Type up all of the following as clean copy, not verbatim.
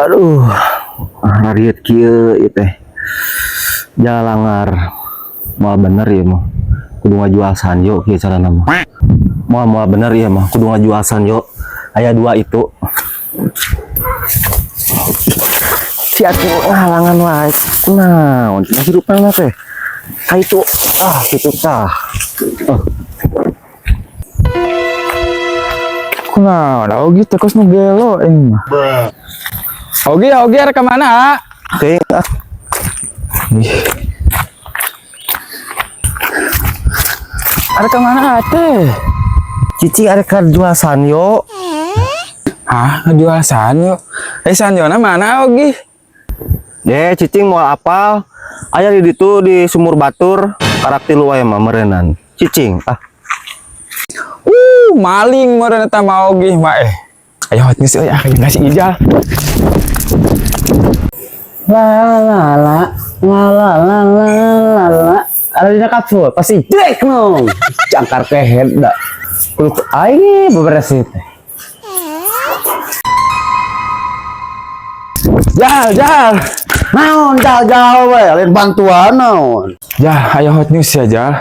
Aduh, rariet kieu ieu teh. Jalangar. Moal bener ya mah. Kudu ngajual sanyo kieu carana mah. Moal moal bener ya mah, kudu ngajual sanyo. Aya dua itu. Si atuh ngahalangan wae. Kunaon cenah hirupna teh. Ka itu ah kitu tah. Oh. Kunaon Ogi teh kos nu gelo aing mah. Ogi, Ogi arek ka mana? Teuing ah. Ih. Arek ka mana teh? Cici arek ka jual sanyo. Hah, ngejual sanyo. Eh, sanyona mana Ogi? Deh, cicing mau apal. Aya di ditu di sumur batur, karak tilu wae mah meureunan. Cicing ah. Maling meureun eta mah Ogi mah eh. Ayo hot news euy ah jeung si Ijal. La la la la la la la la la. Ada dina kapsul pasti jelek nong. Cangkar kehed da. Kudu aing beberes teh. Jal, Jal. Naon jauh-jauh we, lain bantuan naon. Jal, ayo hot news ya, Jal.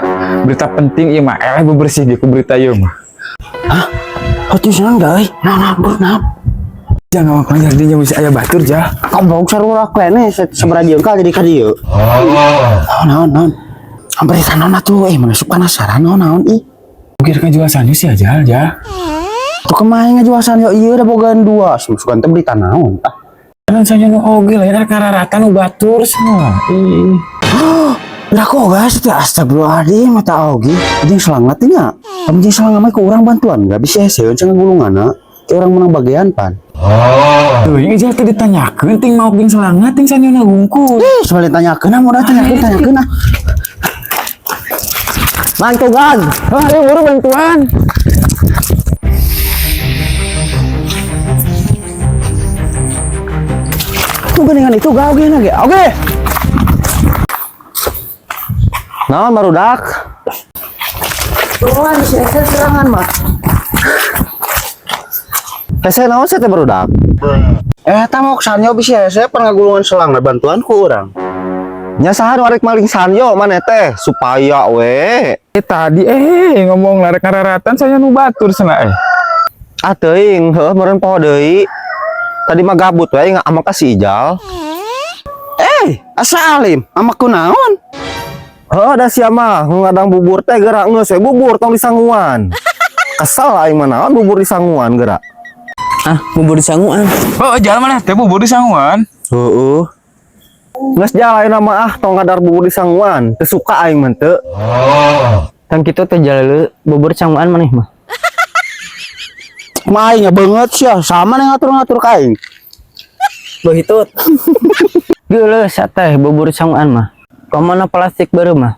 Berita penting ieu mah eleh bebersih ge ku berita ieu mah. Hot news naon euy? Naon naon bro, naon? Jangan ngomong jadi dia bisa aya batur, Jal. Goblok sarua keneh sabaraha jengkal jadi ka dieu. Naon naon naon. Berita naon atuh eh mana sok penasaran naon naon ih. Mungkin kan jual sanyo sih ya, Jal, Jal. Tuh kemarin ngajual sanyo ieu da bogaan dua, sugan teh berita naon ah. Kan sanyo nu oge lain arek ngararatan nu batur semua. Ih. Berako guys teh astagfirullahaladzim mata oge jeung selangat teh nya. Amun jeung selangat mah ku urang bantuan enggak bisa seun cenah gulunganna. Teh urang menang bagian pan. Tuh, ini Jal teh ditanyakeun ting mau jeung selangat ting sanyo na hungkul. Ih, sebalik tanyakeun ah, modal tanyakeun tanyakeun ah. Bantuan. Oh, ayo buru bantuan. Tuh geningan itu gak oge na ge. Oge. Naon barudak? Tulungan si Ese serangan mah. Hese naon sih teh barudak? Eh, eta mau sanyo bisa saya pernah gulungan selang bantuan ku urang. Nya saha nu arek maling sanyo maneh teh supaya we. Eh, tadi ngomong larek ngararatan sanyo nu batur cenah eh. Ah teuing, heuh meureun poho deui. Tadi mah gabut we aing ka si Ijal. Eh, asa alim, ama ku naon? Heuh da sia mah ngadang bubur teh geura geus we bubur tong disanguan. Kesel aing mah naon bubur disanguan geura. Ah, bubur disanguan. Oh, Jal mana teh bubur disanguan. Heueuh. Geus jal ayeuna mah ah tong ngadar bubur disanguan, teu suka aing mah teu. Kan kitu teh jaleu bubur sanguan maneh mah. Mah aing banget sih, sama nih ngatur-ngatur ka aing. Behitut. Geuleuh teh bubur sanguan mah. Kamana plastik baru mah.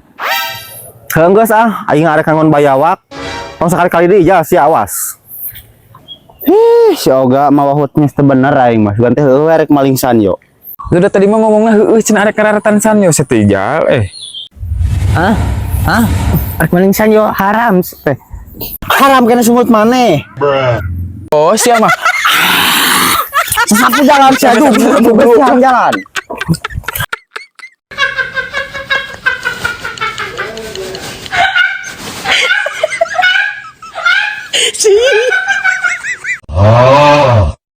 Heuh geus ah, aing arek ngangon bayawak. Tong sakali-kali deui jal sia awas. Ih, si Oga mah wahutnya teu bener aing mah. Sugan teh heueuh rek maling sanyo. Udah tadi mah ngomongnya heueuh cenah arek ngararatan sanyo teh Jal eh. Hah? Hah? Arek maling sanyo haram teh. Haram kena sungut maneh. Oh, sia mah. Sapu jalan sia aduh, jalan.